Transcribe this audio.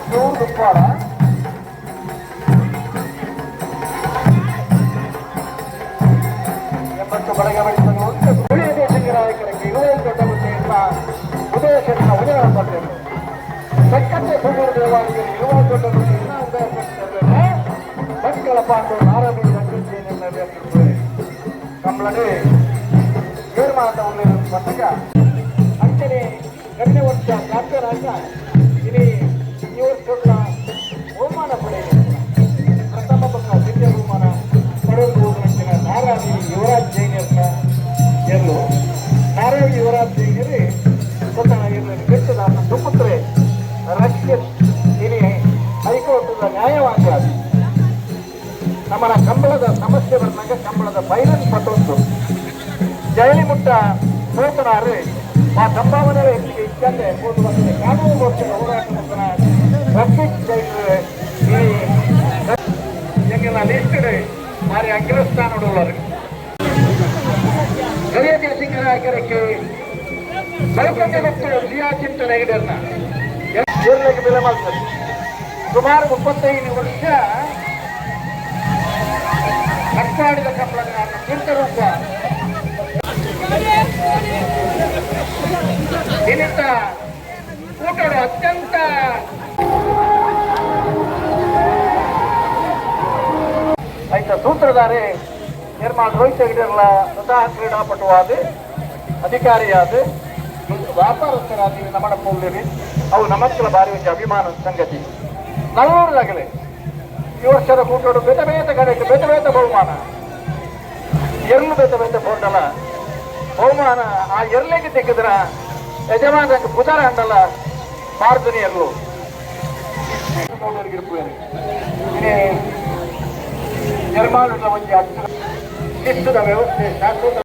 Pure Uppada. 80 Badaga ಬಡಿಸಲು ಒಂದು ಉಳಿಯ ದೇಶಂಗರಾಯಕರಿಗೆ ಇರುವಲ್ಲಿ ದೊಡ್ಡ ಹುದ್ದೆಯನ್ನ ಉದಯ ಶೆಟ್ಟಿನ ಉದಯ ಪಡೆದರು. ತೆಕ್ಕಟ್ಟೆ ಸುಗೂರು ದೇವಾಲಯದಲ್ಲಿ ಇರುವ ದೊಡ್ಡ ಹುದ್ದೆಯನ್ನ ಉದಯ ಶೆಟ್ಟಿ ಭಟ್ಕಳ ಪಾಂಡು ನಾರಬಿ ನೆರವೇರಿಸಿರುತ್ತದೆ. ಕಂಬಳನೆ ತೀರ್ಮಾನದ ಉಳ್ಳಿರುವ ಪಟ್ಟಕ ಅಂಚನೆ ಕಡಿಮೆ ವರ್ಷ ಚಾಂಪಿಯನ್ ಇನಿ ಈ ವರ್ಷದ ಬಹುಮಾನ ಪಡೆಯಲು ಪ್ರಥಮ ಪಕ್ಕ ದ್ವಿತೀಯ ಬಹುಮಾನ ಪಡೆಯಲು ಹೋದ ನಾರಾವಿ ಯುವರಾಜ್ ಜೈನರ್ನ ಎಲ್ಲು ನಾರಾವಿ ಯುವರಾಜ್ ಜೈನರಿ ಸ್ವತಃ ಇರಲಿ ಬೆಟ್ಟದ ಸುಪುತ್ರೆ ರಕ್ಷಿತ್ ಇನಿ ಹೈಕೋರ್ಟ್ದ ನ್ಯಾಯವಾದಿ. ನಮ್ಮನ ಕಂಬಳದ ಸಮಸ್ಯೆ ಬಂದಾಗ ಕಂಬಳದ ಬೈರನ್ ಪಟ್ಟೊಂದು ಜಯಲಿಮುಟ್ಟ ಸೋತನಾರು ಆ ಸಂಭಾವನೆ ಹೆಚ್ಚಿಗೆ ಇಚ್ಚಂದೆ ಹೋದು ಬಂದಿದೆ. ಕಾನೂನು ವರ್ಷದ ಹೋರಾಟ ಮುಖನ ರಕ್ಷಿತ್ ಜೈನರು ಈ ಎಂಗಿನ ಲಿಸ್ಟ್ ಮಾರಿ ಅಗ್ರಸ್ಥಾನಡುಳ್ಳರು. ಗರಿಯತಿ ಸಿಂಗರಾಯಕರಕ್ಕೆ ಬೈಕಂಡೆ ಮತ್ತು ಜಿಯಾ ಚಿಂತನೆ ಈಡೇರ್ನ ಏರ್ಲಿಕ್ಕೆ ಬೆಲೆ ಮಾಡ್ತಾರೆ. ಸುಮಾರು 35 ವರ್ಷ ಕಟ್ಪಾಡಿದ ಕಂಬಳದ ತೀರ್ಥರೂಪ ನಿಮಿತ್ತ ಕೂಟಡು ಅತ್ಯಂತ ಆಯ್ತ ಸೂತ್ರಧಾರಿ ನಿರ್ಮಾಣ ರೋಹಿತ್ ಹೆಗಡೆರ್ಲ ಸ್ವತಃ ಕ್ರೀಡಾಪಟುವಾದ ಅಧಿಕಾರಿಯಾದ ವ್ಯಾಪಾರಸ್ಥರಾದ ನಮ್ಮನ ಪೌಲ್ಯರಿ ಅವು ನಮಕ್ಕಲ ಬಾರಿ ಒಂಜಿ ಅಭಿಮಾನ ಸಂಗತಿ. ನಲ್ಲೂರದಾಗಲಿ ಈ ವರ್ಷದ ಕೂಟೋಡು ಬೇತೆ ಬೇತೆ ಕಡೆಗೆ ಬೇತೆ ಬೇತೆ ಬಹುಮಾನ ಎರ್ಲು ಬೇತೆ ಬೇತೆ ಬೋಂಡಲ ಬಹುಮಾನ ಆ ಎರ್ಲಿಗೆ ತೆಗೆದ್ರ ಯಜಮಾನಕ್ಕೆ ಪುದರ ಅಂಡಲ ಮಾರ್ದನಿ ಎರ್ಲು ನಿರ್ಮಾಣದ ಒಂಜಿ ಶಿಸ್ತುದ ವ್ಯವಸ್ಥೆ ಶಾಶ್ವತ.